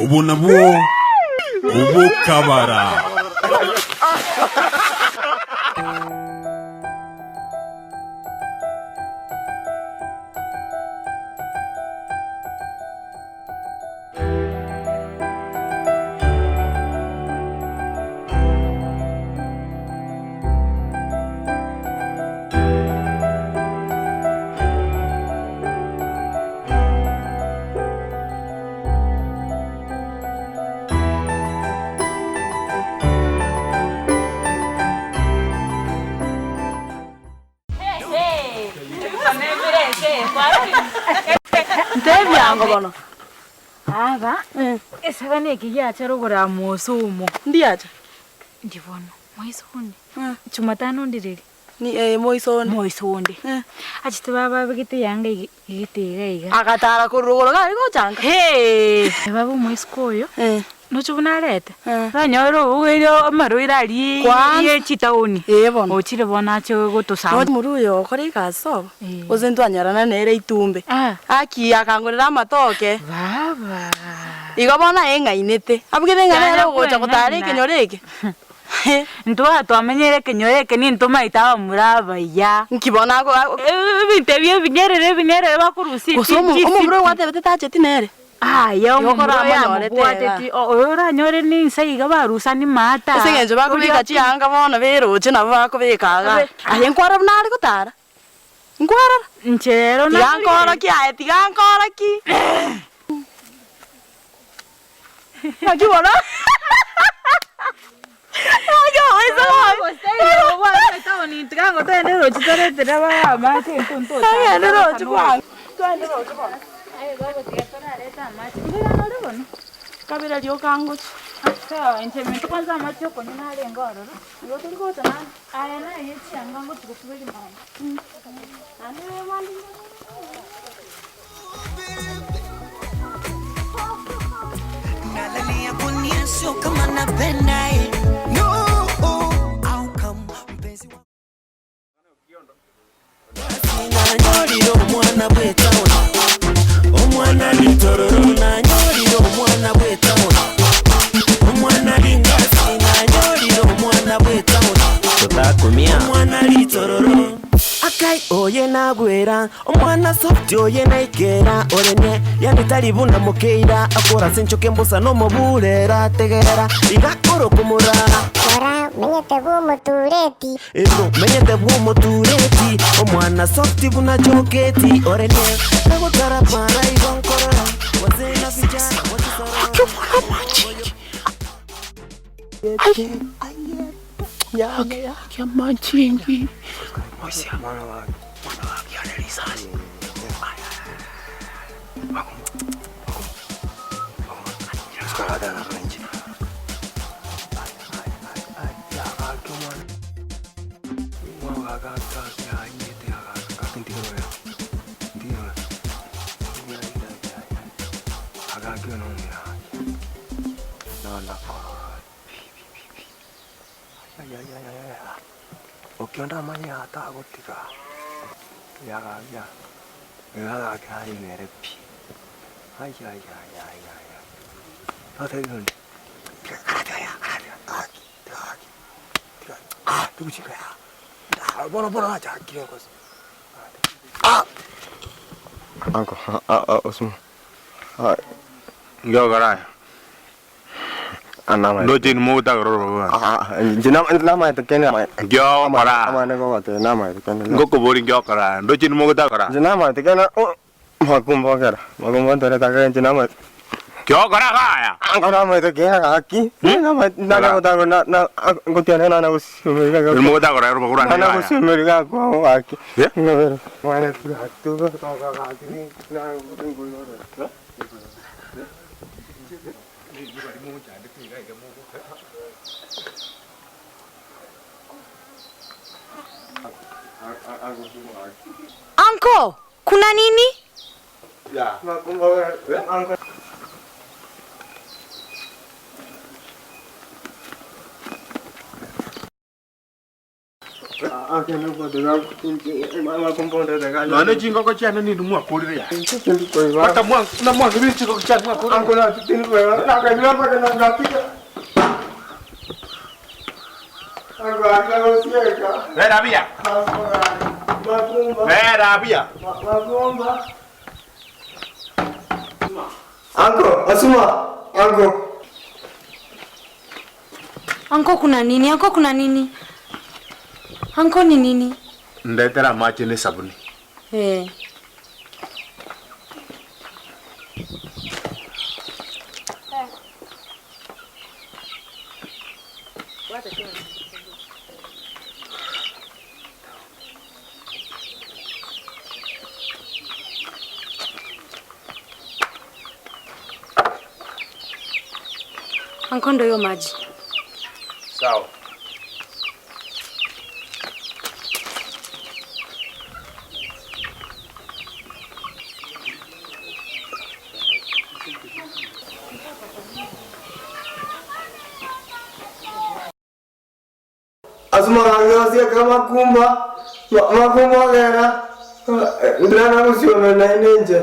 Obwo nabwo obokabara. Ntebiango bono. Aba, esagane eke giachara okorama omosomo. Ndiacha? Ndi bono, moiso onde. Jumatano ndireri? Ni eh, moiso onde. Moiso onde. Achete baba abegete eyanga ige igete iga iga. Agatara korwa rogoro gari gocha nka. Hee! Baba omoisiko oyo, noche buna arete, oranyore obogoire amarwaire aria Kwanza. ye chitaoni. Ee bono. Ochire bono ache gotosamba. Omorwe oyo okore egasi sobo, Eh. gose ntwanyorana nere itumbe. Ah. Aki akangorera amatoke. Baba! Igo bono aye ng'ainete. Abugete ng'a nere Tanya ogocha gotara kweng'aina. ekenyoro eke. Intwe twamenyire ekenyoro eke nintomaete abamura abaya. Nki bono ako ako. Ebinto ebi ebinyerere ebinyerere bakorusia Gose omo omomura oyo gwatebete tacheti nere? Aya Igo omomura oyo koramonyorete iga. amobwateti oyo oranyore ninsa iga barusani maata. Ase eng'encho bakobeka chianga bono beroche nabo bakobeka igaa. Aye nkwarora buna are gotara? Nkwarora? Inche rero Tiga nakorire. nkorokie aye tiga nkorokie. Naki bono naki omoisa Togende roche bwango. Twende roche bono. Kabere rioka ngochia. Igo tori gocha naende. Akai oye nagwera Omwana soft oye naikera orenie yani tari buna mokeira akora ase enchoke mbosa nomoburera tegerera iga korokomora. Rora, menyete bw'omotureti. Ero menyete bw'omotureti omwana soft buna choketi orenie nagotara para igo nkorora wazee na vijana wakisorora. Ndoche inwe mogotagora orobago aa. Nkiogokora aa. Ngokoboria nkiogokora aa. Ndoche inwe mogotagora aa. Kiogokora iga aya. Inwe mogotagora orobago rwane iga aya. Uncle, kuna nini? Nonya chingoko chiane ninde mwakorire yaya. Mpaka mwa buna mwang'ebire chingoko chiane mwakorire. Bera buya. Bera buya. Anko, Asuma, anko. Anko kuna nini? Anko kuna nini? Anko ni nini? Ndetere amache na esabuni. Eh. Anko ndo hiyo maji. Sawa. Asuma gasieka makumba makumba ogera ndana gusiona naine inche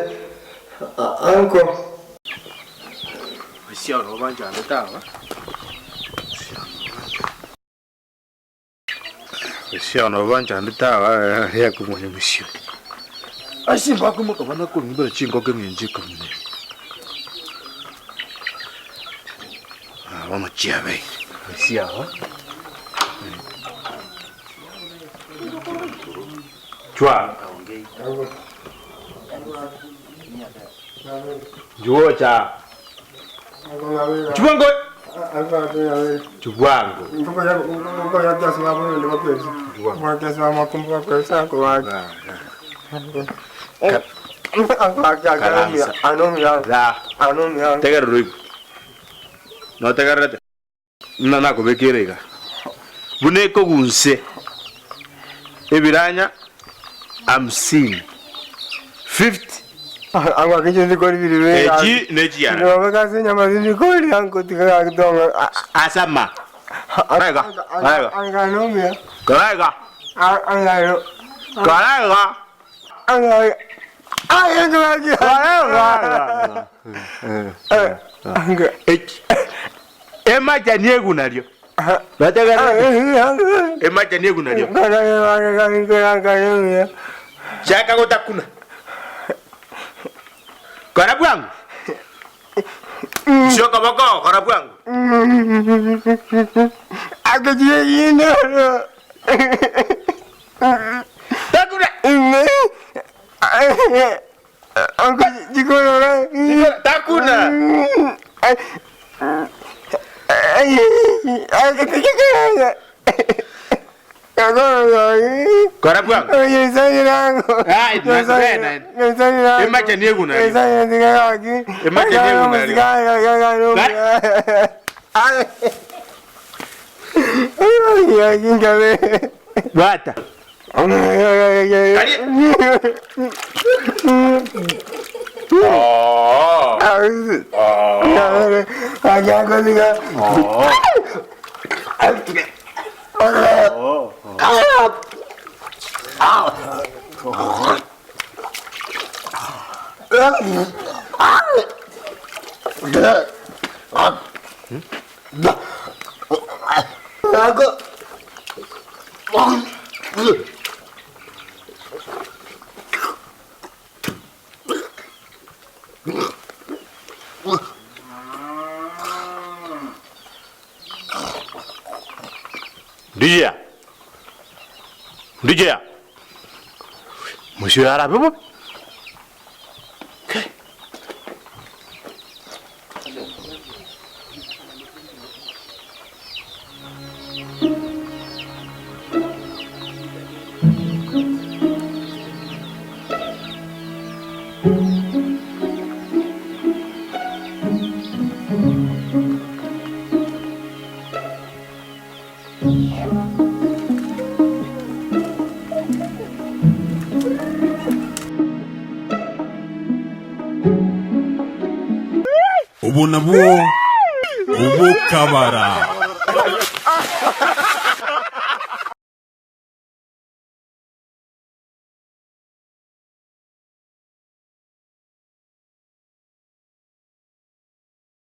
anko. Siano banjane tawa. Siano banjane tawa ya kumwanya misio. Asimba kumuka bana kurumbira chingoko ngenje kamne. Ah, vamos chiave. Siano. Chwa. Juocha. Chubwango. Chubwango. Tegerera oigwe. Notegererete. Buna nakobekire iga. Buna ekogunse. Ebiranya hamsini. 50. Echi nechiana. Asama. Karaiga. Karaiga. Karaiga. Karaiga. Karaiga. Echi. Emacha niegu nario. Notegererete. Emacha niegu nario. Chaka gotakuna. Kora bwangu. Shoka boko, kora bwangu. Takuna. Takuna. Kora bwangu. Ai, na Emacha niegu nario. Emacha niegu nario. Bata. Oh. Ndija. Ndija. Monsieur Arabe bo. Obo nabwo obokabara.